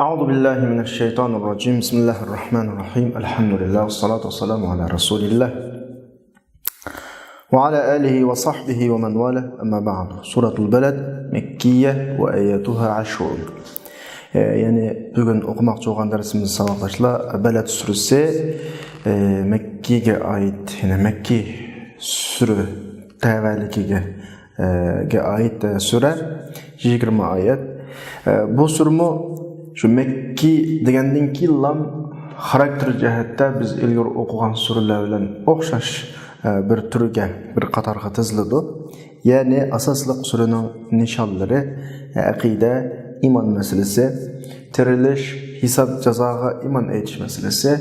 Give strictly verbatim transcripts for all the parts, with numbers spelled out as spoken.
أعوذ بالله من الشيطان الرجيم. بسم الله الرحمن الرحيم. الحمد لله والصلاة والسلام على رسول الله وعلى آله وصحبه ومن والاه. أما بعد. سورة البلد مكية وآياتها عشر. ئە، يەنى بۈگۈن ئوقۇماقچى بولغان دەرسىمىز ساۋاقداشلار، بەلەد سۈرىسى، ئە، مەككىگە ئائىت، يەنى مەككى سۈرە تەۋەلىكىگە، ئە، گە ئائىت، ئە، سۈرە، يىگىرمە ئايەت. ئە، بۇ سۈرىمۇ شۇ مەككى دېگەندىن كېيىنلا خاراكتېر جەھەتتە بىز ئىلگىرى ئوقۇغان سۈرىلەر بىلەن ئوخشاش، ئە، بىر تۈرگە، بىر قاتارغا تىزىلىدۇ. يەنى ئاساسلىق سۈرىنىڭ نىشانلىرى، ئەقىدە، ئىمان مەسىلىسى، تىرىلىش، ھېساب جازاغا ئىمان ئېيتىش مەسىلىسى،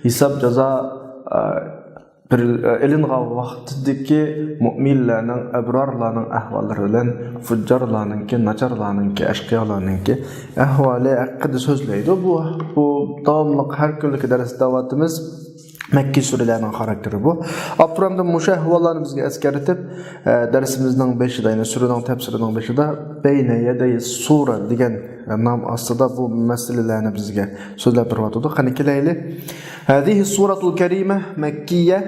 ھېساب جازا، ئە، بىر، ئېلىنغان ۋاقتىدىكى مۆمىنلەرنىڭ، ئەبرارلارنىڭ ئەھۋاللىرى بىلەن فۇججارلارنىڭكى، ناچارلارنىڭكى، ئەشقىيالارنىڭكى ئەھۋالى ھەققىدە سۆزلەيدۇ. بۇ، بۇ داۋاملىق ھەر كۈنلۈك دەرس دەۋاتىمىز. مەككى سۈرىلەرنىڭ خاراكتېرى بۇ. ئاپتور ھەمدە مۇشۇ ئەھۋاللارنى بىزگە ئەسكەرتىپ، ئە، دەرسىمىزنىڭ بېشىدا، يەنى سۈرىنىڭ تەپسىرىنىڭ بېشىدا بەينە يەدەي سۇرە دېگەن نام ئاستىدا بۇ مەسىلىلەرنى بىزگە سۆزلەپ بېرىۋاتىدۇ. قېنى كېلەيلى. هذه السورة الكريمة مكية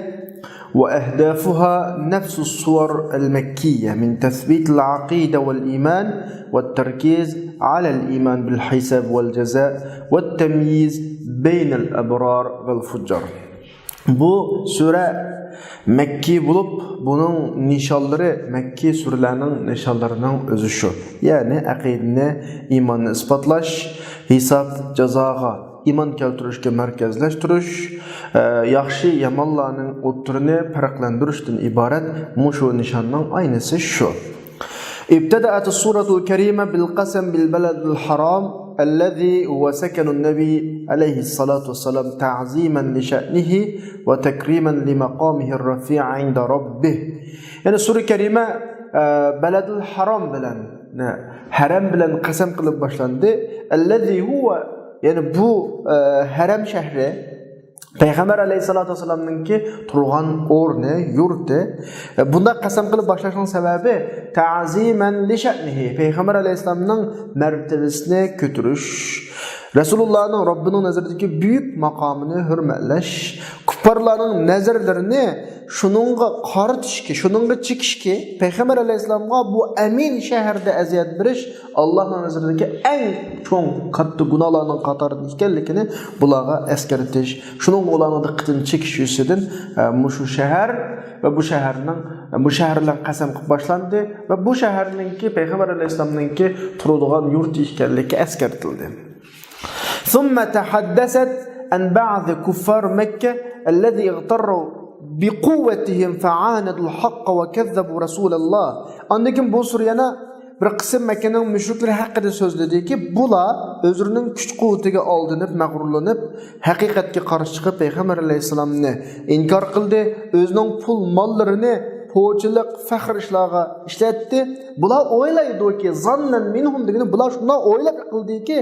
وأهدافها نفس السور المكية من تثبيت العقيدة والإيمان والتركيز على الإيمان بالحساب والجزاء والتمييز بين الأبرار والفجار. بۇ سۈرە مەككى بولۇپ، بۇنىڭ نىشانلىرى، مەككى سۈرىلەرنىڭ نىشانلىرىنىڭ ئۆزى شۇ. يەنى ئەقىدىنى، ئىماننى ئىسپاتلاش، ھېساب، جازاغا ئىمان كەلتۈرۈشكە مەركەزلەشتۈرۈش، ئە، ياخشى يامانلارنىڭ ئوتتۇرىنى پەرقلەندۈرۈشتىن ئىبارەت مۇشۇ نىشاننىڭ ئاينىسى شۇ. ابتدأت السورة الكريمة بالقسم بالبلد الحرام الذي هو سكن النبي عليه الصلاة والسلام تعظيما لشأنه وتكريما لمقامه الرفيع عند ربه. يەنى سۈرە كەرىمە، ئە، بەلەدۇل ھارام بىلەن، نە، ھەرەم بىلەن قەسەم قىلىپ باشلاندى. الذي هو، يەنى بۇ، ئە، ھەرەم شەھىرى، پەيغەمبەر ئەلەيھىسسالاتۇ ۋەسسالامنىڭكى تۇرغان ئورنى، يۇرتى. بۇنداق قەسەم قىلىپ باشلاشنىڭ سەۋەبى، تەزىمەن لىشەنىھى، پەيغەمبەر ئەلەيھىسسالامنىڭ مەرتىۋىسىنى كۆتۈرۈش. رەسۇلۇللانىڭ رەببىنىڭ نەزىرىدىكى بۈيۈك ماقامىنى ھۆرمەتلەش. كۇپپارلارنىڭ نەزەرلىرىنى شۇنىڭغا قارىتىشكە، شۇنىڭغا چېكىشكە، پەيغەمبەر ئەلەيھىسسالامغا بۇ ئەمىن شەھەردە ئەزىيەت بېرىش ئاللاھنىڭ نەزىرىدىكى ئەڭ چوڭ، كاتتا گۇناھلارنىڭ قاتارىدا ئىكەنلىكىنى بۇلارغا ئەسكەرتىش، شۇنىڭغا ئۇلارنىڭ دىققىتىنى چېكىش يۈزىسىدىن، ئە، مۇشۇ شەھەر ۋە بۇ شەھەرنىڭ، بۇ شەھەر بىلەن قەسەم قىلىپ باشلاندى ۋە بۇ شەھەرنىڭكى پەيغەمبەر ئەلەيھىسسالامنىڭكى تۇرىدىغان يۇرتى ئىكەنلىكى ئەسكەرتىلدى. ثم تحدثت عن بعض كفار مكة الذي اغتروا بقوتهم فعاندوا الحق وكذبوا رسول الله. ئاندىن كېيىن بۇ سۈرە يەنە بىر قىسىم مەككىنىڭ مۈشرىكلىرى ھەققىدە سۆزلىدىكى، بۇلار ئۆزلىرىنىڭ كۈچ-قۇۋۋىتىگە ئالدىنىپ، مەغرۇرلىنىپ، ھەقىقەتكە قارشى چىقىپ، پەيغەمبەر ئەلەيھىسسالامنى ئىنكار قىلدى، ئۆزىنىڭ پۇل-ماللىرىنى پوچىلىق، فەخر ئىشلارغا ئىشلەتتى. بۇلار ئويلايدۇكى، زاننەن مىنھۇم دېگىنى، بۇلار شۇنداق ئويلاپ قىلدىكى،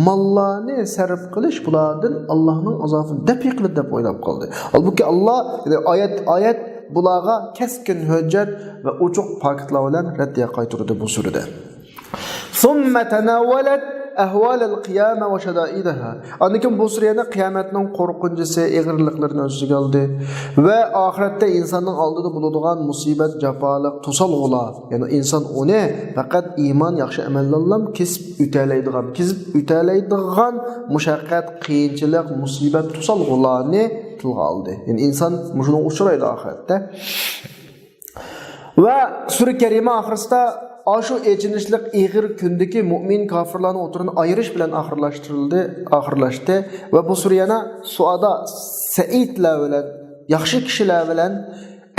ماللارنى سەرپ قىلىش بۇلاردىن ئاللاھنىڭ ئازابىنى دەپئى قىلىدۇ دەپ ئويلاپ قالدى. ھالبۇكى، ئاللا، يەنى ئايەت، ئايەت بۇلارغا كەسكىن ھۆججەت ۋە ئوچۇق پاكىتلار بىلەن رەددىيە قايتۇردى بۇ سۈرىدە. ثم تناولت أهوال القيامة وشدائدها. ئاندىن كېيىن بۇ سۈرە يەنە قىيامەتنىڭ قورقۇنچىسى، ئېغىرلىقلىرىنى ئۆز ئىچىگە ئالدى ۋە ئاخىرەتتە ئىنساننىڭ ئالدىدا بولىدىغان مۇسىبەت، جاپالىق، توسالغۇلار، يەنى ئىنسان ئۇنى پەقەت ئىمان، ياخشى ئەمەللەرلا كېسىپ ئۆتەلەيدىغان، كېسىپ ئۆتەلەيدىغان مۇشەققەت، قىيىنچىلىق، مۇسىبەت، توسالغۇلارنى تىلغا ئالدى. يەنى ئىنسان مۇشۇنىڭغا ئۇچرايدۇ ئاخىرەتتە. ۋە سۈرە كەرىمە ئاخىرسىدا ئاشۇ ئېچىنىشلىق ئېغىر كۈندىكى مۆمىن كاپىرلارنىڭ ئوتتۇرىنى ئايرىش بىلەن ئاخىرلاشتۇرۇلدى، ئاخىرلاشتى. ۋە بۇ سۈرە يەنە سۇئادا سەئىدلەر بىلەن، ياخشى كىشىلەر بىلەن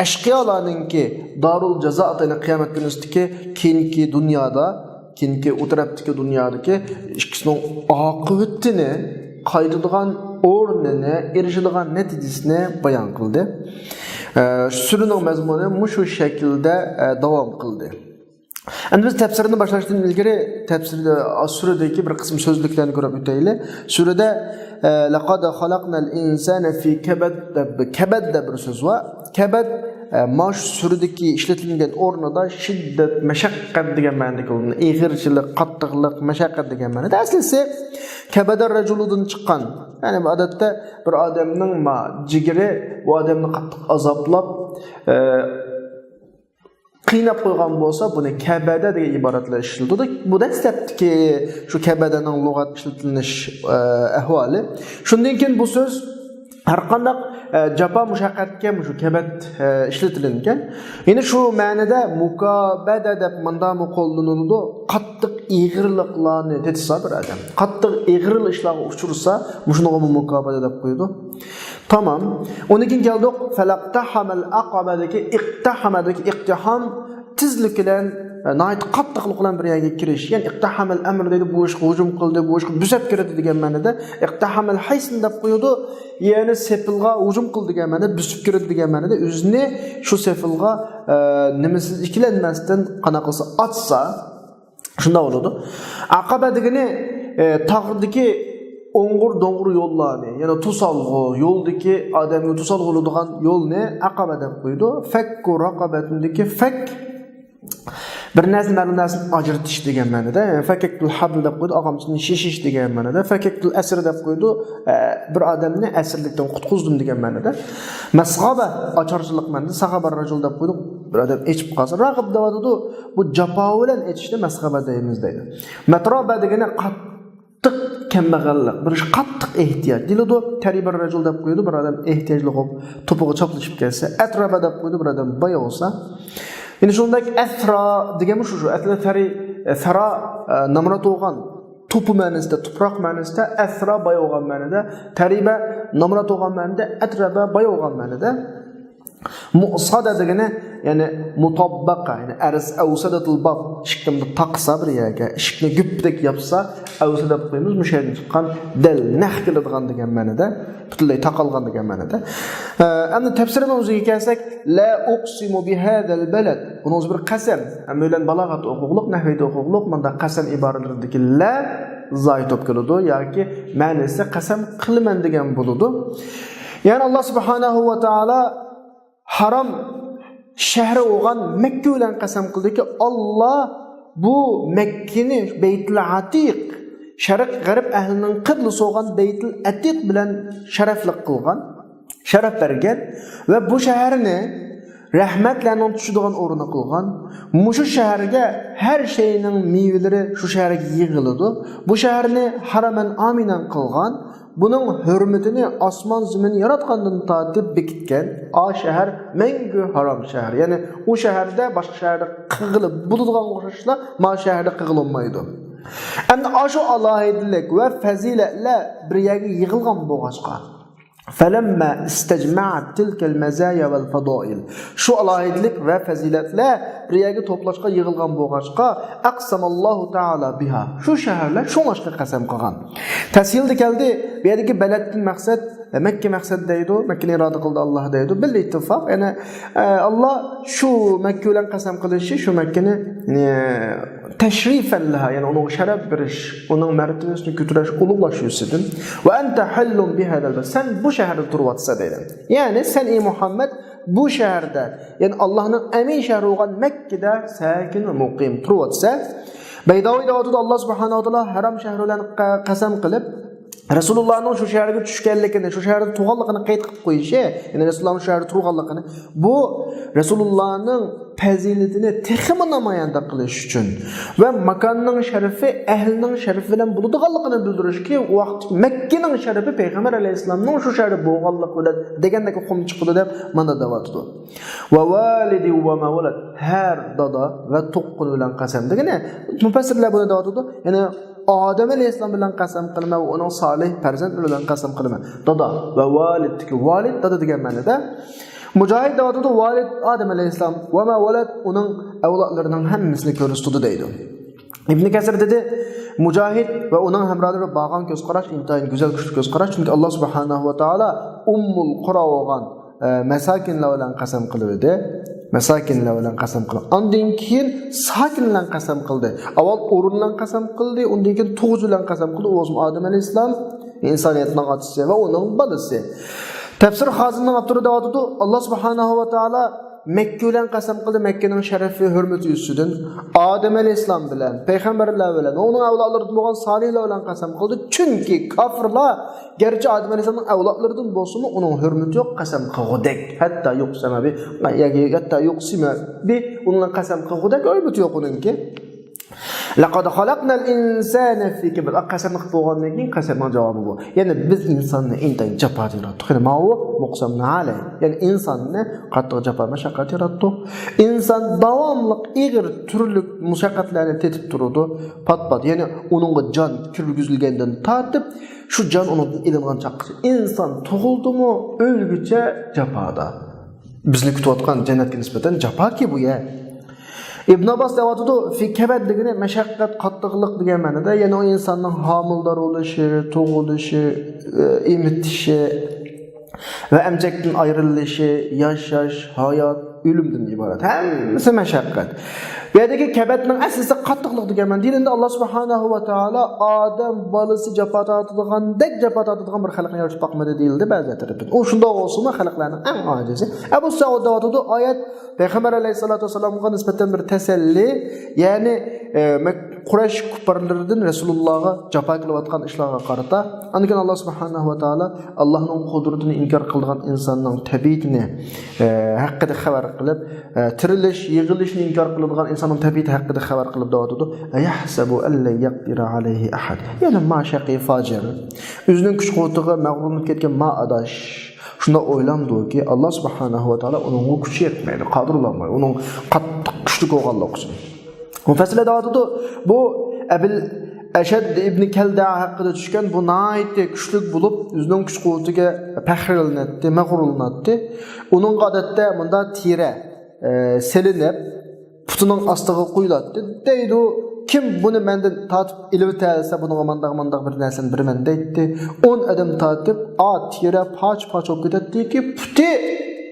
ئەشقىيالارنىڭكى دارۇل جازا، يەنى قىيامەت كۈنىسىدىكى كېيىنكى دۇنيادا، كېيىنكى ئۇ تەرەپتىكى دۇنيادىكى ئىككىسىنىڭ ئاقىۋىتىنى، قايتىدىغان ئورنىنى، ئېرىشىدىغان نەتىجىسىنى بايان قىلدى. ئە، سۈرىنىڭ مەزمۇنى مۇشۇ شەكىلدە، ئە، داۋام قىلدى. ئەمدى بىز تەپسىرنى باشلاشتىن ئىلگىرى تەپسىردە، سۈرىدىكى بىر قىسىم سۆزلۈكلەرنى كۆرۈپ ئۆتەيلى. سۈرىدە، ئە، لەقەد خەلەقنەل ئىنسانە فى كەبەد دەپ، كەبەد دەپ بىر سۆز بار. كەبەد ئە، مانا شۇ سۈرىدىكى ئىشلىتىلگەن ئورنىدا شىددەت، مەشەققەت دېگەن مەنىدىكى ئورنىدا ئېغىرچىلىق، قاتتىقلىق، مەشەققەت دېگەن مەنىدە. ئەسلىسى كەبەدە رەجۇلىدىن چىققان. يەنى ئادەتتە بىر ئادەمنىڭ ما جىگىرى بۇ ئادەمنى قاتتىق ئازابلاپ، ئە، قىيناپ قويغان بولسا، بۇنى كەبەدە دېگەن ئىبارەت بىلەن ئىشلىتىلىدۇ. بۇ دەسلەپتىكى شۇ كەبەدەنىڭ لۇغەت ئىشلىتىلىش، ئە، ئەھۋالى. شۇندىن كېيىن بۇ سۆز ھەر قانداق، ئە، جاپا مۇشەققەتكە مۇشۇ كەبەد، ئە، ئىشلىتىلىنگەن. يەنە شۇ مەنىدە مۇكابەدە دەپ مۇنداقمۇ قوللىنىلىدۇ. قاتتىق ئېغىرلىقلارنى تېتىسا بىر ئادەم، قاتتىق ئېغىر ئىشلارغا ئۇچرىسا، مۇشۇنىڭغىمۇ مۇكابەدە دەپ قويىدۇ. تامام. ئۇنىڭ كېيىن كەلدۇق. فەلەقتەھەمەل ئەقەبەدىكى ئىقتەھەمەدىكى ئىقتىھام تېزلىك بىلەن، ئە، ناھايىتى قاتتىقلىق بىلەن بىر يەرگە كىرىش. يەنى ئىقتەھەمەل ئەمر دەيدۇ، بۇ ئىشقا ھۇجۇم قىلدى، بۇ ئىشقا بۆسۈپ كىردى دېگەن مەنىدە. ئىقتەھەمەل ھەيسىن دەپ قويىدۇ. يەنى سېپىلغا ھۇجۇم قىلدى دېگەن مەنىدە، بۆسۈپ كىردى دېگەن مەنىدە ئۆزىنى شۇ سېپىلغا، ئە، نېمىسىز ئىككىلەنمەستىن قانداق قىلسا ئاتسا، شۇنداق بولىدۇ. ئەقەبە دېگىنى، ئە، تاغدىكى ئوڭغۇر دوڭغۇر يوللارنى، يەنى توسالغۇ، يولدىكى ئادەمگە توسالغۇ بولىدىغان يولنى ئەقەبە دەپ قويىدۇ. فەككۇ رەقەبەتىندىكى فەك، بىر نەرسە مەلۇم نەرسىنى ئاجرىتىش دېگەن مەنىدە. يەنى فەكەكتۇل ھەبل دەپ قويىدۇ، ئاغامچىنى شېشىش دېگەن مەنىدە. فەكەكتۇل ئەسر دەپ قويىدۇ، ئە، بىر ئادەمنى ئەسىرلىكتىن قۇتقۇزدۇم دېگەن مەنىدە. مەسغابە، ئاچارچىلىق مەنىدە. سەخەبەر رەجۇل دەپ قويدۇق، بىر ئادەم ئېچىپ قالسا. راغىب دەۋاتىدۇ، بۇ جاپا بىلەن ئېچىشنى مەسغابە دەيمىز دەيدۇ. مەترابە دېگىنى قاتتىق كەمبەغەللىك، بىر ئىش قاتتىق ئېھتىياج دېيىلىدۇ. تەرىبەر رەجۇل دەپ قويىدۇ، بىر ئادەم ئېھتىياجلىق بولۇپ توپىغا چاپلىشىپ كەتسە. ئەترابە دەپ قويىدۇ، بىر ئادەم باي بولسا. يەنە شۇنداق ئەسرا دېگەنمۇ شۇ، شۇ. ئەسلى تەرى، ئە، سەرا، ئە، نامرات بولغان، توپا مەنىسىدە، تۇپراق مەنىسىدە، ئەسرا باي بولغان مەنىدە، تەرىبە نامرات بولغان مەنىدە، ئەترەبە باي بولغان مەنىدە. مۇسادە دېگىنى، يەنى مۇتاببەقە، يەنى ئەرز ئەۋسەدەتۇل باب، ئىشىكنى تاقىسا بىر يەرگە، ئىشىكنى گۈپتەك ياپسا، ئەۋسە دەپ قويىمىز، مۇشۇ يەردىن چىققان دەل نەق كېلىدىغان دېگەن مەنىدە، پۈتۈنلەي تاقالغان دېگەن مەنىدە. ئە، ئەمدى تەپسىرىنىڭ ئۆزىگە كەلسەك، لا ئۇقسىمۇ بىھەزەل بەلەد. بۇنىڭ ئۆزى بىر قەسەم. ئەمما بىلەن بالاغەت ئوقۇغلۇق، نەھۋىدە ئوقۇغلۇق، مۇنداق قەسەم ئىبارىلىرىدىكى لا زايىد بولۇپ كېلىدۇ ياكى مەنىسى قەسەم قىلىمەن دېگەن بولىدۇ. يەنى ئاللا سۇبھانەھۇ ۋە تائالا ھارام شەھىرى بولغان مەككە بىلەن قەسەم قىلدىكى، ئاللا بۇ مەككىنى بەيتۇل ئەتىق، شەرق غەرب ئەھلىنىڭ قىبلىسى بولغان بەيتۇل ئەتىق بىلەن شەرەفلىك قىلغان، شەرەف بەرگەن ۋە بۇ شەھەرنى رەھمەتلەرنىڭ چۈشىدىغان ئورنى قىلغان. مۇشۇ شەھەرگە ھەر شەينىڭ مېۋىلىرى شۇ شەھەرگە يىغىلىدۇ. بۇ شەھەرنى ھارامەن ئامىنەن قىلغان. بۇنىڭ ھۆرمىتىنى ئاسمان زېمىننى ياراتقاندىن تارتىپ بېكىتكەن. ئا شەھەر مەڭگۈ ھارام شەھەر. يەنى ئۇ شەھەردە باشقا شەھەردە قىلغىلى بولىدىغانغا ئوخشاشلا ما شەھەردە قىلغىلى بولمايدۇ. ئەمدى ئاشۇ ئالاھىدىلىك ۋە پەزىلەتلەر بىر يەرگە يىغىلغان بولغاچقا، فەلەممە ئىستەجمەئەت تىلكەل مەزايا ۋەل فەدائىل. شۇ ئالاھىدىلىك ۋە پەزىلەتلەر بىر يەرگە توپلاشقا يىغىلغان بولغاچقا، ئەقسەمەللاھۇ تائالا بىھا. شۇ شەھەرلەر شۇڭلاشقا قەسەم قىلغان. تەسھىلدە كەلدى. بۇ يەردىكى بەلەدتىن مەقسەت، ئە، مەككە مەقسەت دەيدۇ، مەككىنى ئىرادە قىلدى ئاللا دەيدۇ. بىل ئىتتىفاق، يەنى، ئە، ئاللا شۇ مەككە بىلەن قەسەم قىلىشى، شۇ مەككىنى، ئە، تەشرىفەن لەھا، يەنى ئۇنىڭغا شەرەپ بېرىش، ئۇنىڭ مەرتىۋىسىنى كۆتۈرۈش، ئۇلۇغلاش يۈزىسىدىن. ۋە ئەنتە ھەللۇن بىھەدەل بەلەد. سەن بۇ شەھەردە تۇرۇۋاتىسەن دەيدۇ. يەنى سەن، ئەي مۇھەممەد، بۇ شەھەردە، يەنى ئاللانىڭ ئەمىن شەھىرى بولغان مەككىدە ساكىن ۋە مۇقىم تۇرۇۋاتىسەن. بەيداۋى دەۋاتىدۇ، ئاللا سۇبھانەھۇ ۋە تائالا ھارام شەھىرى بىلەن قە-، قەسەم قىلىپ، رەسۇلۇللانىڭ شۇ شەھەرگە چۈشكەنلىكىنى، شۇ شەھەردە تۇرغانلىقىنى قەيت قىلىپ قويۇشى، يەنى رەسۇلۇللانىڭ شۇ شەھەردە تۇرغانلىقىنى، بۇ رەسۇلۇللانىڭ پەزىلىتىنى تېخىمۇ ناماياندا قىلىش ئۈچۈن ۋە ماكاننىڭ شەرىپى ئەھلىنىڭ شەرىپى بىلەن بولىدىغانلىقىنى بىلدۈرۈشكە، ۋاقىت مەككىنىڭ شەرىپى پەيغەمبەر ئەلەيھىسسالامنىڭ شۇ شەھەردە بولغانلىقى بىلەن دېگەندەك ئۇقۇم چىقىدۇ دەپ مانا دەۋاتىدۇ. ۋە ۋالىدى ۋە ما ۋەلەد، ھەر دادا ۋە تۇغقىنى بىلەن قەسەم دېگىنى، مۇپەسسىرلەر بۇنى دەۋاتىدۇ، يەنى ئادەم ئەلەيھىسسالام بىلەن قەسەم قىلىمەن ۋە ئۇنىڭ سالىھ پەرزەنتلىرى بىلەن قەسەم قىلىمەن. دادا ۋە ۋالىدتىكى ۋالىد، دادا دېگەن مەنىدە. مۇجاھىد دەۋاتىدۇ، ۋالىد ئادەم ئەلەيھىسسالام ۋە ما ۋەلەد، ئۇنىڭ ئەۋلادلىرىنىڭ ھەممىسىنى كۆرسىتىدۇ دەيدۇ. ئىبن كەسىر دېدى، مۇجاھىد ۋە ئۇنىڭ ھەمراھلىرى بارغان كۆز قاراش ئىنتايىن گۈزەل كۈچلۈك كۆز قاراش، چۈنكى ئاللا سۇبھانەھۇ ۋە تائالا ئۇممۇل قۇرا بولغان، ئە، مەساكىنلار بىلەن قەسەم قىلىۋىدى. مەساكىنلار بىلەن قەسەم قىلىپ، ئاندىن كېيىن ساكىن بىلەن قەسەم قىلدى. ئاۋۋال ئورۇن بىلەن قەسەم قىلدى، ئۇندىن كېيىن تۇغۇت بىلەن قەسەم قىلدى. ئۇ بولسىمۇ ئادەم ئەلەيھىسسالام، ئىنسانىيەتنىڭ ئاتىسى ۋە ئۇنىڭ بالىسى. تەپسىر خازىننىڭ ئاپتورى دەۋاتىدۇ، ئاللا سۇبھانەھۇ ۋە تائالا مەككە بىلەن قەسەم قىلدى، مەككىنىڭ شەرىپى، ھۆرمىتى يۈزىسىدىن. ئادەم ئەلەيھىسسالام بىلەن، پەيغەمبەرلەر بىلەن ۋە ئۇنىڭ ئەۋلادلىرىدىن بولغان سالىھلار بىلەن قەسەم قىلدى. چۈنكى كاپىرلار گەرچە ئادەم ئەلەيھىسسالامنىڭ ئەۋلادلىرىدىن بولسىمۇ، ئۇنىڭ ھۆرمىتى يوق، قەسەم قىلغۇدەك. ھەتتا يۇقسەمە بى، ياكى ھەتتا يۇقسىمە بى، ئۇنىڭ قەسەم قىلغۇدەك ھۆرمىتى يوق ئۇنىڭكى. لقد خلقنا الإنسان في كبد. قەسەمنى قىلىپ بولغاندىن كېيىن قەسەمنىڭ جاۋابى بۇ. يەنى بىز ئىنساننى ئىنتايىن جاپادا ياراتتۇق. يەنى ماۋۇ مۇقسەمنى ئەلەي. يەنى ئىنساننى قاتتىق جاپا مەشەققەت ياراتتۇق. ئىنسان داۋاملىق ئېغىر تۈرلۈك مۇشەققەتلەرنى تېتىپ تۇرىدۇ. پات-پات. يەنى ئۇنىڭغا جان كىرگۈزۈلگەندىن تارتىپ، شۇ جان ئۇنىڭدىن ئېلىنغان چاغقىچە. ئىنسان تۇغۇلدىمۇ ئۆلگۈچە جاپادا. بىزنى كۈتۈۋاتقان جەننەتكە نىسبەتەن جاپاكى بۇ يەر. ئىبن ئابباس دەۋاتىدۇ، في كبد دېگىنى مەشەققەت، قاتتىقلىق دېگەن مەنىدە، يەنى ئۇ ئىنساننىڭ ھامىلىدار بولۇشى، تۇغۇلۇشى، ئېمىتىشى ۋە ئەمچەكتىن ئايرىلىشى، ياشاش، ھايات، ئۆلۈمدىن ئىبارەت. ھەممىسى مەشەققەت. بۇ يەردىكى كەبەتنىڭ ئەسلىسى قاتتىقلىق دېگەن مەنە. دىنىمىزدا ئاللا سۇبھانەھۇ ۋە تائالا ئادەم بالىسى جاپا تارتىدىغاندەك جاپا تارتىدىغان بىر خەلقنى يارىتىپ باقمىدى دېيىلدى بەزى تەرىپىدىن. ئۇ شۇنداق بولسىمۇ خەلقلەرنىڭ ئەڭ ئاجىزى. ئەبۇ سەئۇد دەۋاتىدۇ، ئايەت پەيغەمبەر ئەلەيھىسسالاتۇ ۋەسسالامغا نىسبەتەن بىر تەسەللى، يەنى، ئە، مەك-، قۇرەيش كۇپپارلىرىدىن رەسۇلۇللاغا جاپا كېلىۋاتقان ئىشلارغا قارىتا. ئاندىن كېيىن ئاللا سۇبھانەھۇ ۋە تائالا ئاللانىڭ قۇدرىتىنى ئىنكار قىلىدىغان ئىنساننىڭ تەبىئىتىنى، ئە، ھەققىدە خەۋەر قىلىپ، ئە، تىرىلىش، يىغىلىشنى ئىنكار قىلىدىغان ئىنساننىڭ تەبىئىتى ھەققىدە خەۋەر قىلىپ دەۋاتىدۇ. أيحسب أن لن يقدر عليه أحد. يەنى ما شەقىي فاجىر. ئۆزىنىڭ كۈچ-قۇۋۋىتىگە مەغرۇرلىنىپ كەتكەن ما ئاداش شۇنداق ئويلامدۇكى، ئاللا سۇبھانەھۇ ۋە تائالا ئۇنىڭغا كۈچى يەتمەيدۇ، قادىر بولالمايدۇ، ئۇنىڭ قاتتىق كۈچلۈك بولغانلىقى ئۈچۈن. مۇپەسسىرلەر دەۋاتىدۇ، بۇ ئەبىل ئەشەد ئىبنى كەلدە ھەققىدە چۈشكەن، بۇ ناھايىتى كۈچلۈك بولۇپ، ئۆزىنىڭ كۈچ-قۇۋۋىتىگە پەخىرلىنەتتى، مەغرۇرلىنەتتى. ئۇنىڭغا ئادەتتە مۇنداق تېرە، ئە، سېلىنىپ، پۇتىنىڭ ئاستىغا قويۇلاتتى. دەيدۇ، كىم بۇنى مەندىن تارتىپ ئېلىۋېتەلىسە، بۇنىڭغا مانداق، مانداق بىر نەرسىنى بېرىمەن دەيتتى. ئون ئادەم تارتىپ، ئا، تېرە پارچە-پارچە بولۇپ كېتەتتىكى، پۇتى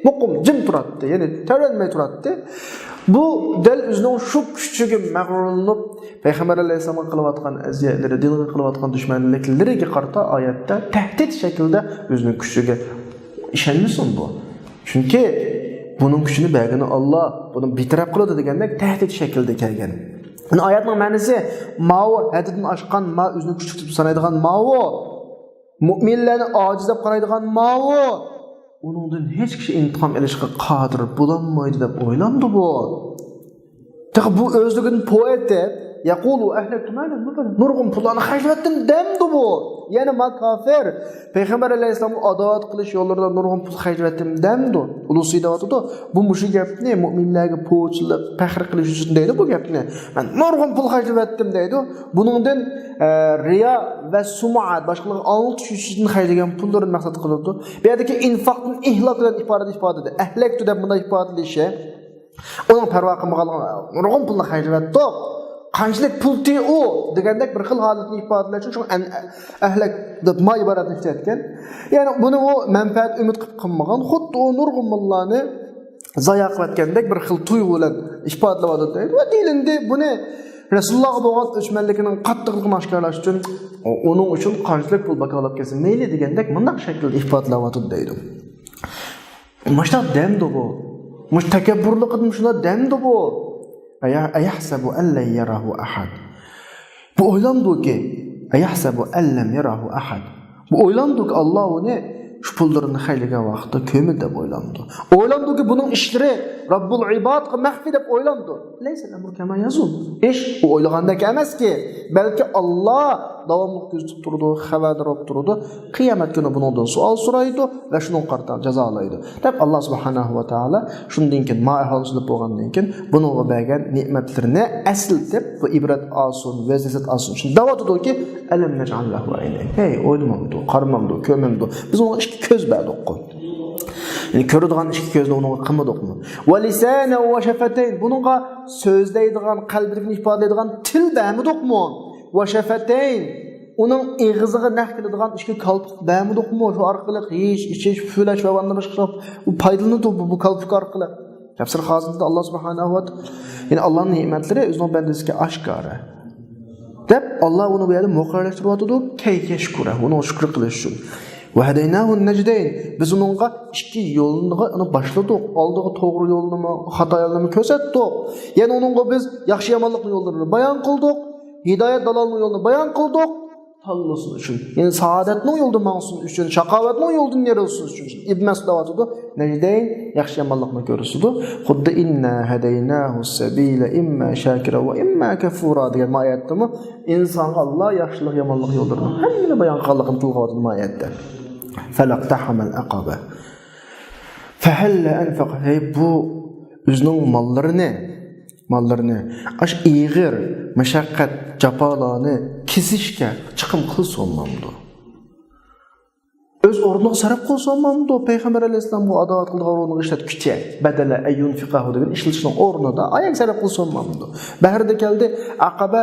مۇقىم جىم تۇراتتى، يەنى تەۋرەنمەي تۇراتتى. بۇ دەل ئۆزىنىڭ شۇ كۈچىگە مەغرۇرلىنىپ، پەيغەمبەر ئەلەيھىسسالامغا قىلىۋاتقان ئەزىيەتلىرى، دىنغا قىلىۋاتقان دۈشمەنلىكلىرىگە قارىتا ئايەتتە تەھدىت شەكلىدە ئۆزىنىڭ كۈچىگە ئىشەنمىسۇن بۇ. چۈنكى بۇنىڭ كۈچىنى بەرگىنى ئاللا، بۇنى بىتەرەپ قىلىدۇ دېگەندەك تەھدىت شەكلىدە كەلگەن. يەنى ئايەتنىڭ مەنىسى، ماۋۇ ھەددىدىن ئاشقان، ما ئۆزىنى كۈچلۈك دەپ سانايدىغان ماۋۇ، مۇئمىنلەرنى ئاجىز دەپ قارايدىغان ماۋۇ، ئۇنىڭدىن ھېچ كىشى ئىنتىقام ئېلىشقا قادىر بولالمايدۇ دەپ ئويلامدۇ بۇ؟ تېخى بۇ ئۆزلۈكىدىن پو ئېتىپ، يقول أهلكت مالا لبدا، نۇرغۇن پۇللارنى خەجلىۋەتتىم دەمدۇ بۇ؟ يەنى ما كافىر پەيغەمبەر ئەلەيھىسسالامغا ئاداۋەت قىلىش يوللىرىدا نۇرغۇن پۇل خەجلىۋەتتىم دەمدۇ؟ خۇلۇسى دەۋاتىدۇ. بۇ مۇشۇ گەپنى مۇئمىنلەرگە پوچىلىق، پەخىر قىلىش ئۈچۈن دەيدۇ بۇ گەپنى. مەن نۇرغۇن پۇل خەجلىۋەتتىم دەيدۇ. بۇنىڭدىن، ئە، رىيا ۋە سۇمئە، باشقىلارغا ئاڭلىتىش ئۈچۈن خەجلىگەن پۇللىرىنى مەقسەت قىلىدۇ. بۇ يەردىكى ئىنفاق دىن ئىھلاك دېگەن ئىپادىدە ئىپادىلىدى. ئەھلەكتۇ دەپ بۇنداق ئىپادىلىشى. ئۇنىڭ پەرۋا قىلمىغانلىقى، نۇرغۇن پۇلنى خەجلىۋەتتۇق. قانچىلىك پۇلتى ئۇ دېگەندەك بىر خىل ھالەتنى ئىپادىلەش ئۈچۈن شۇڭا ئەن-، ئەھلەك دەپ ما ئىبارەتنى ئىشلەتكەن. يەنى بۇنى ئۇ مەنپەئەت ئۈمىد قىلىپ قىلمىغان. خۇددى ئۇ نۇرغۇن مۇللانى زايا قىلىۋەتكەندەك بىر خىل تۇيغۇ بىلەن ئىپادىلەۋاتىدۇ دەيدۇ. ۋە دېيىلىندى، بۇنى رەسۇلۇللاغا بولغان ئۆچمەنلىكىنىڭ قاتتىقلىقىنى ئاشكارىلاش ئۈچۈن، ئۇ-، ئۇنىڭ ئۈچۈن قانچىلىك پۇل باكالاپ كەلسە مەيلى دېگەندەك مۇنداق شەكىلدە ئىپادىلەۋاتىدۇ دەيدۇ. مۇشۇنداق دەمدۇ بۇ؟ مۇشۇ تەكەببۇرلۇقىدىن شۇنداق دەمدۇ بۇ؟ أيحسب أن لن يره أحد. بۇ ئويلامدۇكى، أيحسب أن لم يره أحد. بۇ ئويلامدۇكى، ئاللا ئۇنى شۇ پۇللىرىنى خەجلىگەن ۋاقىتتا كۆرمىدى دەپ ئويلامدۇ. ئويلامدۇكى، بۇنىڭ ئىشلىرى رەببۇل ئىبادقا مەخپىي دەپ ئويلامدۇ. ليس الأمر كما يظن. ئىش ئۇ ئويلىغاندەك ئەمەسكى، بەلكى ئاللا داۋاملىق كۆزىتىپ تۇرىدۇ، خەۋەردار بولۇپ تۇرىدۇ. قىيامەت كۈنى بۇنىڭدىن سوئال سورايدۇ ۋە شۇنىڭغا قارىتا جازالايدۇ، دەپ ئاللا سۇبھانەھۇ ۋە تائالا شۇندىن كېيىن ما ئەھۋال سۆزلەپ بولغاندىن كېيىن بۇنىڭغا بەرگەن نېمەتلىرىنى ئەسلىتىپ، بۇ ئىبرەت ئالسۇن، ۋەز-نەسىھەت ئالسۇن ئۈچۈن دەۋاتىدۇكى، ألم نجعل له عينين. ھەي، ئويلىمامدۇ، قارىمامدۇ، كۆرمەمدۇ؟ بىز ئۇنىڭغا ئىككى كۆز بەردۇققۇ. يەنى كۆرىدىغان ئىككى كۆزنى ئۇنىڭغا قىلمىدۇقمۇ؟ ولسانا وشفتين. بۇنىڭغا سۆزلەيدىغان، قەلبىدىكىنى ئىپادىلەيدىغان تىل بەرمىدۇقمۇ؟ وشفتين. ئۇنىڭ ئېغىزىغا نەق كېلىدىغان ئىككى كالپۇك بەرمىدۇقمۇ؟ شۇ ئارقىلىق يېيىش، ئىچىش، پۈۋلەش ۋە ئاندىن باشقا پايدىلىنىدۇ بۇ، بۇ كالپۇك ئارقىلىق. تەپسىر خازىنىدا ئاللا سۇبھانەھۇ ۋە تائالا، يەنى ئاللانىڭ نېمەتلىرى ئۆزىنىڭ بەندىسىگە ئاشكارا، دەپ ئاللا ئۇنى بۇ يەردە مۇقەررەرلەشتۈرۈۋاتىدۇ، كەي يەشكۇرە، ئۇنىڭغا شۈكۈر قىلىش ئۈچۈن. وهديناه النجدين. بىز ئۇنىڭغا ئىككى يولنى باشلىدۇق. ئالدىغا توغرا يولنىمۇ، خاتا يولنىمۇ كۆرسەتتۇق. يەنە ئۇنىڭغا بىز ياخشى يامانلىقنىڭ يوللىرىنى بايان قىلدۇق. ھىدايەت دالالنىڭ يولىنى بايان قىلدۇق. تاللىسۇن ئۈچۈن. يەنى سائادەتنىڭ يولىدا ماڭسۇن ئۈچۈن، شاقاۋەتنىڭ يولىدىن يېرىلسۇن ئۈچۈن. ئىبن مەسئۇد دەۋاتىدۇ، نەجدەين ياخشى يامانلىقنى كۆرسىتىدۇ. خۇددى إنا هديناه السبيل إما شاكرا وإما كفورا دېگەن ئايەتتىمۇ ئىنسانغا ئاللا ياخشىلىق، يامانلىق يوللىرىنىڭ ھەممىنى بايان قىلغانلىقىنى تىلغا ئالىدۇ ئايەتتە. فلا اقتحم العقبة. فهل أنفق. ھەي، بۇ ئۆزىنىڭ ماللىرىنى، ماللىرىنى ئاش ئېغىر مەشەققەت، جاپالارنى كېسىشكە چىقىم قىلسا بولمامدۇ؟ ئۆز ئورنىغا سەرپ قىلسا بولمامدۇ؟ پەيغەمبەر ئەلەيھىسسالامغا ئاداۋەت قىلىدىغان ئورنىغا ئىشلەت كۈچى. بەدەلە ئەن يۇنفىقەھۇ دېگەن ئىشلىتىشنىڭ ئورنىدا ئايەك سەرپ قىلسا بولمامدۇ؟ بەھرىدە كەلدى، ئەقەبە،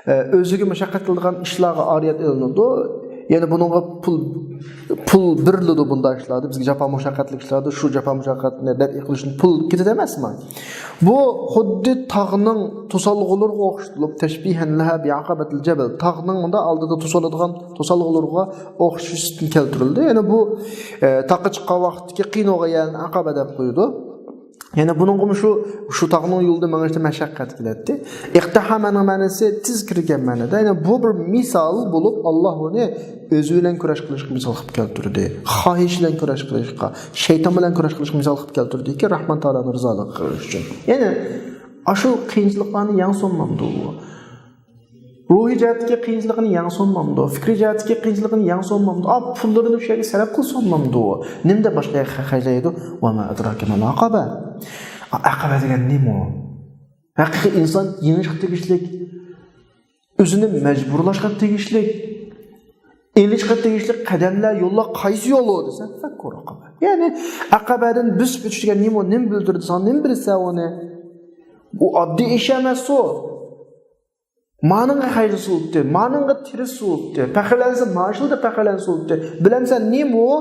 ئە، ئۆزىگە مەشەققەت قىلىدىغان ئىشلارغا ئارىيەت ئېلىنىدۇ. يەنى بۇنىڭغا پۇل، پۇل بېرىلىدۇ بۇنداق ئىشلاردا. بىزگە جاپا مۇشەققەتلىك ئىشلاردا شۇ جاپا مۇشەققەتنى دەپئى قىلىش ئۈچۈن پۇل كېتىدۇ ئەمەسمۇ؟ بۇ خۇددى تاغنىڭ توسالغۇلىرىغا ئوخشىتىلىپ، تەشبىھەن لەھا بىئەقەبەتىل جەبەل. تاغنىڭ مۇنداق ئالدىدا توسالىدىغان توسالغۇلىرىغا ئوخشىتىپ كەلتۈرۈلدى. يەنى بۇ، ئە، تاغقا چىققان ۋاقىتتىكى قىيىن بولغان يەرنى ئەقەبە دەپ قويىدۇ. يەنى بۇنىڭغىمۇ شۇ، شۇ تاغنىڭ يولىدا مېڭىشتا مەشەققەت كېلەتتى. ئىقتىھامەنىڭ مەنىسى تېز كىرگەن مەنىدە. يەنى بۇ بىر مىسال بولۇپ، ئاللا ئۇنى ئۆزى بىلەن كۈرەش قىلىشقا مىسال قىلىپ كەلتۈردى. خاھىش بىلەن كۈرەش قىلىشقا، شەيتان بىلەن كۈرەش قىلىشقا مىسال قىلىپ كەلتۈردىكى، رەھمان تائالانىڭ رىزالىقىغا ئېرىشىش ئۈچۈن. يەنى ئاشۇ قىيىنچىلىقلارنى يەڭسۇنمامدۇ ئۇ؟ روھىي جەھەتتىكى قىيىنچىلىقىنى يەڭسۇنمامدۇ؟ فىكرىي جەھەتتىكى قىيىنچىلىقىنى يەڭسۇنمامدۇ؟ ئا، پۇللىرىنى شۇ يەرگە سەرپ قىلسۇنمامدۇ؟ نېمىدە باشقا يەرگە خەجلەيدۇ؟ وما أدراك ما العقبة. ئا، ئەقەبە دېگەن نېمە ئۇ؟ ھەقىقىي ئىنسان يېڭىشقا تېگىشلىك، ئۆزىنى مەجبۇرلاشقا تېگىشلىك، ئېلىشقا تېگىشلىك قەدەملەر، يوللار قايسى يول ئۇ دېسە، فەككۇ رەقەبە. يەنى ئەقەبەدىن بۆسۈپ ئۆتۈش دېگەن نېمە ئۇ؟ نېمە بىلدۈردى ساڭا؟ نېمە بىلدۈرسە ئۇنى؟ ئۇ ئاددىي ئىش ئەمەس ئۇ. مانىڭغا خەجلىسە بولاتتى، مانىڭغا تىرىشسە بولاتتى، پەخىرلەنسە مانا شۇ يەردە پەخىرلەنسە بولاتتى. بىلەمسەن نېمە ئۇ؟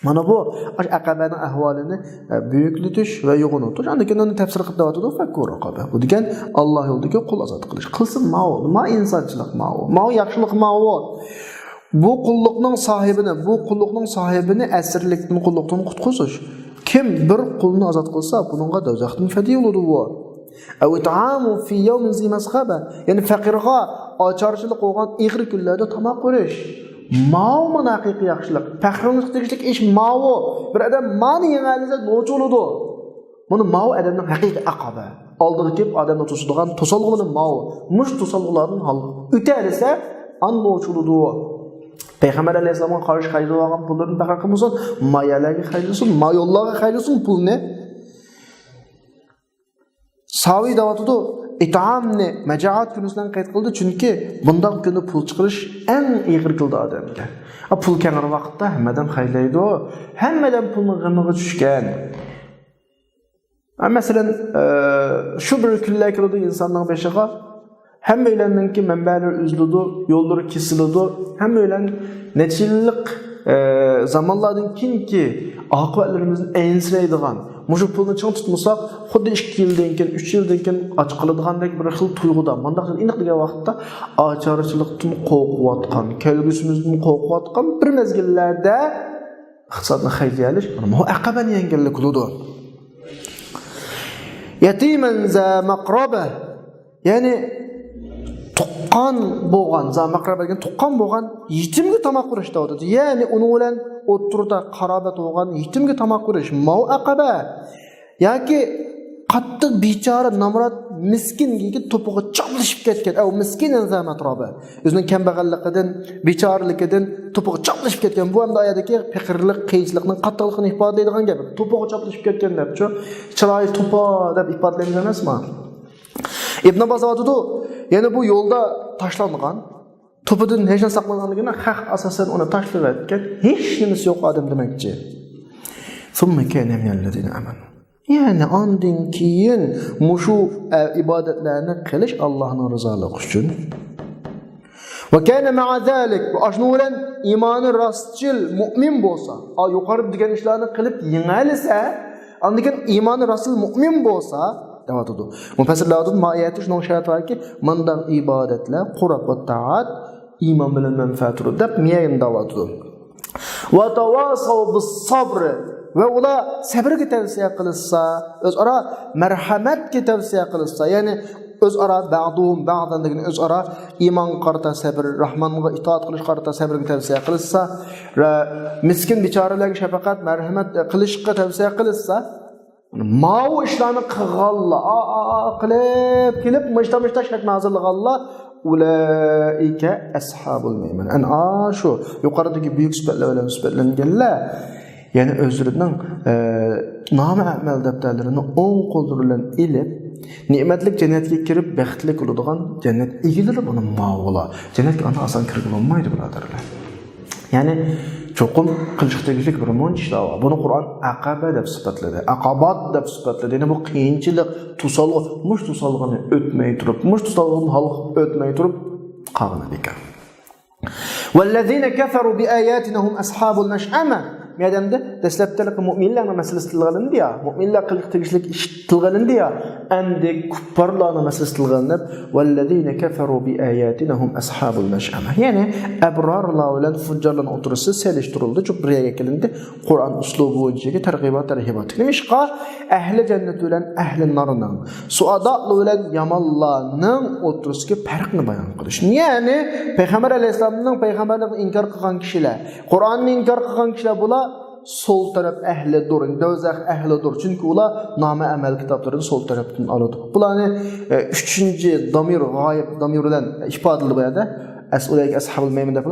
مانا بۇ ئاشۇ ئەقەبەنىڭ ئەھۋالىنى، ئە، بۈيۈكلىتىش ۋە يوغىنىتىش. ئاندىن كېيىن ئۇنى تەپسىر قىلىپ دەۋاتىدۇ، فەككۇ رەقەبە. بۇ دېگەن ئاللا يولىدىكى قۇل ئازاد قىلىش. قىلسا ماۋۇ، ماۋۇ ئىنسانچىلىق ماۋۇ، ماۋۇ ياخشىلىق ماۋۇ. بۇ قۇللۇقنىڭ ساھىبىنى، بۇ قۇللۇقنىڭ ساھىبىنى ئەسىرلىكتىن، قۇللۇقتىن قۇتقۇزۇش. كىم بىر قۇلنى ئازاد قىلسا، بۇنىڭغا دوزاختىن فەدىيە بولىدۇ بۇ. أو إطعام في يوم ذي مسغبة. يەنى پەقىرغا ئاچارچىلىق بولغان ئېغىر كۈنلەردە تاماق بېرىش. ماۋۇ مانا ھەقىقىي ياخشىلىق. پەخىرلىنىشقا تېگىشلىك ئىش ماۋۇ. بىر ئادەم مانى يېڭەلىسە نوچى بولىدۇ. مانا ماۋۇ ئادەمنىڭ ھەقىقىي ئەقەبە. ئالدىغا كېلىپ ئادەمنى توسىدىغان توسالغۇ بىلەن ماۋۇ. مۇشۇ توسالغۇلاردىن ھال ئۆتەلىسە، ئاندىن نوچى بولىدۇ. پەيغەمبەر ئەلەيھىسسالامغا قارشى خەجلەۋالغان پۇللىرىنى پەخىر قىلمىسۇن، ما يەرلەرگە خەجلىسۇن، ما يوللارغا خەجلىسۇن پۇلنى. ساۋى دەۋاتىدۇ، ئىتئامنى مەجائەت كۈنىسىدىن قەيت قىلدى، چۈنكى بۇنداق كۈندە پۇل چىقىرىش ئەڭ ئېغىر كېلىدۇ ئادەمگە. ئا، پۇل كەڭرى ۋاقىتتا ھەممە ئادەم خەجلەيدۇ، ھەممە ئادەم پۇلنىڭ غېمىغا چۈشكەن. ئا، مەسىلەن، ئە، شۇ بىر كۈنلەر كېلىدۇ ئىنساننىڭ بېشىغا، ھەممەيلەننىڭكى مەنبەلىرى ئۈزۈلىدۇ، يوللىرى كېسىلىدۇ، ھەممەيلەن نەچچە يىللىق، ئە، زامانلاردىن كېيىنكى ئاقىۋەتلىرىمىزنى ئەنسىرەيدىغان، مۇشۇ پۇلنى چىڭ تۇتمىساق، خۇددى ئىككى يىلدىن كېيىن، ئۈچ يىلدىن كېيىن ئاچ قالىدىغاندەك بىر خىل تۇيغۇدا، مانداق ئېنىق دېگەن ۋاقىتتا ئاچارچىلىقتىن قورقۇۋاتقان، كەلگۈسىمىزدىن قورقۇۋاتقان بىر مەزگىللەردە ئىقتىسادنى خەجلىيەلىش، مانا بۇ ئەقەبەنى يەڭگەنلىك بولىدۇ. يەتىمەن زا مەقرەبە. يەنى تۇغقان بولغان، زا مەقرەبە دېگەن تۇغقان بولغان يېتىمگە تاماق بېرىش دەۋاتىدۇ. يەنى ئۇنىڭ بىلەن ئوتتۇرىدا قارابەت بولغان يېتىمگە تاماق بېرىش، ماۋۇ ئەقەبە. ياكى قاتتىق بىچارە، نامرات، مىسكىن، يېتىم توپىغا چاپلىشىپ كەتكەن. ئەۋ مىسكىن زا مەترەبە. ئۆزىنىڭ كەمبەغەللىكىدىن، بىچارىلىكىدىن توپىغا چاپلىشىپ كەتكەن. بۇ ئەمدى ئايەتتىكى پېقىرلىق، قىيىنچىلىقنىڭ قاتتىقلىقىنى ئىپادىلەيدىغان گەپ. توپىغا چاپلىشىپ كەتكەن دەپچۇ. چىرايى توپا دەپ ئىپادىلەيمىز ئەمەسمۇ؟ ئىبن ئابباس ئېيتىدۇ، يەنى بۇ يولدا تاشلانغان، توپىدىن ھېچ نەرسە ساقلانغاندىن كېيىن خەق ئاساسەن ئۇنى تاشلىۋەتكەن، ھېچ نېمىسى يوق ئادەم دېمەكچى. ثم كان من الذين آمنوا. يەنى ئاندىن كېيىن مۇشۇ، ئە، ئىبادەتلەرنى قىلىش ئاللاھنىڭ رىزالىقى ئۈچۈن. وكان مع ذلك، ئاشۇنىڭ بىلەن ئىمانى راستچىل مۇئمىن بولسا، ئا، يۇقىرىدا دېگەن ئىشلارنى قىلىپ يېڭەلىسە، ئاندىن كېيىن ئىمانى راستچىل مۇئمىن بولسا، دەۋاتىدۇ. مۇپەسسىرلەر دەۋاتىدۇ، ما ئايەتتە شۇنىڭ شەرتى باركى، مۇنداق ئىبادەتلەر، قۇربات، تائات، ئىمان بىلەن مەنپەئەت ئۇرۇپ دەپ مىيەگىنى دەۋاتىدۇ. ۋە تەۋاسەۋ بىسسەبر. ۋە ئۇلار سەبرگە تەۋسىيە قىلىشسا، ئۆزئارا مەرھەمەتكە تەۋسىيە قىلىشسا، يەنى ئۆزئارا بەزۇھۇم بەزەن دېگىنى ئۆزئارا ئىمانغا قارىتا سەبر، راھمانغا ئىتائەت قىلىشقا قارىتا سەبرگە تەۋسىيە قىلىشسا، ۋە مىسكىن بىچارىلەرگە شەپەقەت، مەرھەمەت قىلىشقا تەۋسىيە قىلىشسا، ماۋۇ ئىشلارنى قىلغانلار، ئا، ئا، ئا، قىلىپ كېلىپ، مۇشتا، مۇشتا شەرتنى ھازىرلىغانلار، ئۇلائىكە ئەسھابۇل مەيمەنە. ئەنە ئاشۇ يۇقىرىدىكى بۈيۈك سۈپەتلەر بىلەن سۈپەتلەنگەنلەر، يەنى ئۆزلىرىنىڭ، ئە، نامە ئەمەل دەپتەرلىرىنى ئوڭ قوللىرى بىلەن ئېلىپ، نېمەتلىك جەننەتكە كىرىپ، بەختلىك بولىدىغان جەننەت ئىگىلىرى مانا ماۋۇلار. جەننەتكە ئانداق ئاسان كىرگىلى بولمايدۇ، بۇرادەرلەر. يەنى چوقۇم قىلىشقا تېگىشلىك بىر مۇنچە ئىشلار بار. بۇنى قۇرئان ئەقەبە دەپ سۈپەتلىدى، ئەقابات دەپ سۈپەتلىدى. يەنى بۇ قىيىنچىلىق، توسالغۇ، مۇشۇ توسالغۇنى ئۆتمەي تۇرۇپ، مۇشۇ توسالغۇدىن ھالقىپ ئۆتمەي تۇرۇپ قالغىنى بىكار. ۋەللەزىنە كەفەرۇ بىئاياتىنا ھۇم ئەسھابۇل مەشئەمە. مەدەمدە دەسلەپتە مۇئمىنلەرنىڭ مەسىلىسى تىلغا ئېلىندى يا، مۇئمىنلەر قىلىشقا تېگىشلىك ئىش تىلغا ئېلىندى يا، ئەمدى كۇپپارلارنىڭ مەسىلىسى تىلغا ئېلىنىپ، ۋەللەزىنە كەفەرۇ بىئاياتىنا ھۇم ئەسھابۇل مەشئەمە. يەنى ئەبرارلار بىلەن فۇججارلارنىڭ ئوتتۇرىسى سېلىشتۇرۇلدى، چوقۇم بىر يەرگە كېلىندى. قۇرئان ئۇسلۇبى بويىچە تەرغىبات، تەرھىبات. نېمىشقا؟ ئەھلى جەننەت بىلەن ئەھلى نارنىڭ، سۇئەدالار بىلەن يامانلارنىڭ ئوتتۇرىسىدىكى پەرقنى بايان قىلىش. يەنى پەيغەمبەر ئەلەيھىسسالامنىڭ پەيغەمبەرلىكىنى ئىنكار قىلغان كىشىلەر، قۇرئاننى ئىنكار قىلغان كىشىلەر، بۇلار سول تەرەپ ئەھلىدۇر، دوزاخ ئەھلىدۇر. چۈنكى ئۇلار نامە ئەمەل كىتابلىرىنى سول تەرەپتىن ئالىدۇ. بۇلارنى، ئە، ئۈچىنچى دامىر، غايىب دامىر بىلەن ئىپادىلىدى بۇ يەردە. ئەس-، ئۇلائىكە ئەسھابۇل مەيمەنە دەپ،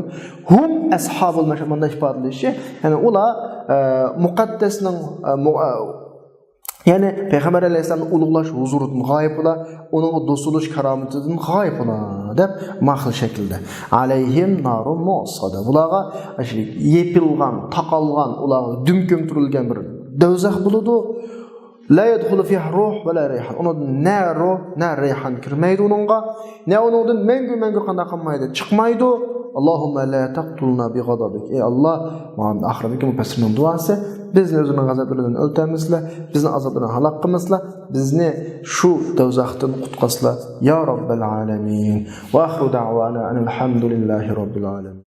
ھۇم ئەسھابۇل مەشئەمە، مۇنداق ئىپادىلىشى. يەنى ئۇلار، ئە، مۇقەددەسنىڭ، ئە، مۇ-، ئە، يەنى پەيغەمبەر ئەلەيھىسسالامنى ئۇلۇغلاش ھۇزۇرىدىن غايىب بولا، ئۇنىڭغا دوست بولۇش كارامىتىدىن غايىب بولا دەپ ماخىل شەكىلدە. ئەلەيھىم نارۇن مۇئەسسەدە. بۇلارغا ئاشۇ يېپىلغان، تاقالغان، ئۇلارغا دۈم كۆمتۈرۈلگەن بىر دوزاخ بولىدۇ. لا يدخل فيها روح ولا ريحان. ئۇنىڭدا نە روھ، نە رەيھان كىرمەيدۇ ئۇنىڭغا. نە ئۇنىڭدىن مەڭگۈ، مەڭگۈ قانداق قىلمايدۇ؟ چىقمايدۇ. اللهم لا تقتلنا بغضبك. ئەي ئاللا، مانا ئاخىرىدىكى مۇپەسسىرنىڭ دۇئاسى، بىزنى ئۆزۈڭنىڭ غەزەپلىرىدىن ئۆلتۈرمىسىلە، بىزنى ئازابلىرىدىن ھالاك قىلمىسىلە، بىزنى شۇ دوزاختىن قۇتقۇزسىلە، يا رەببەل ئالەمىن. وآخر دعوانا أن الحمد لله رب العالمين.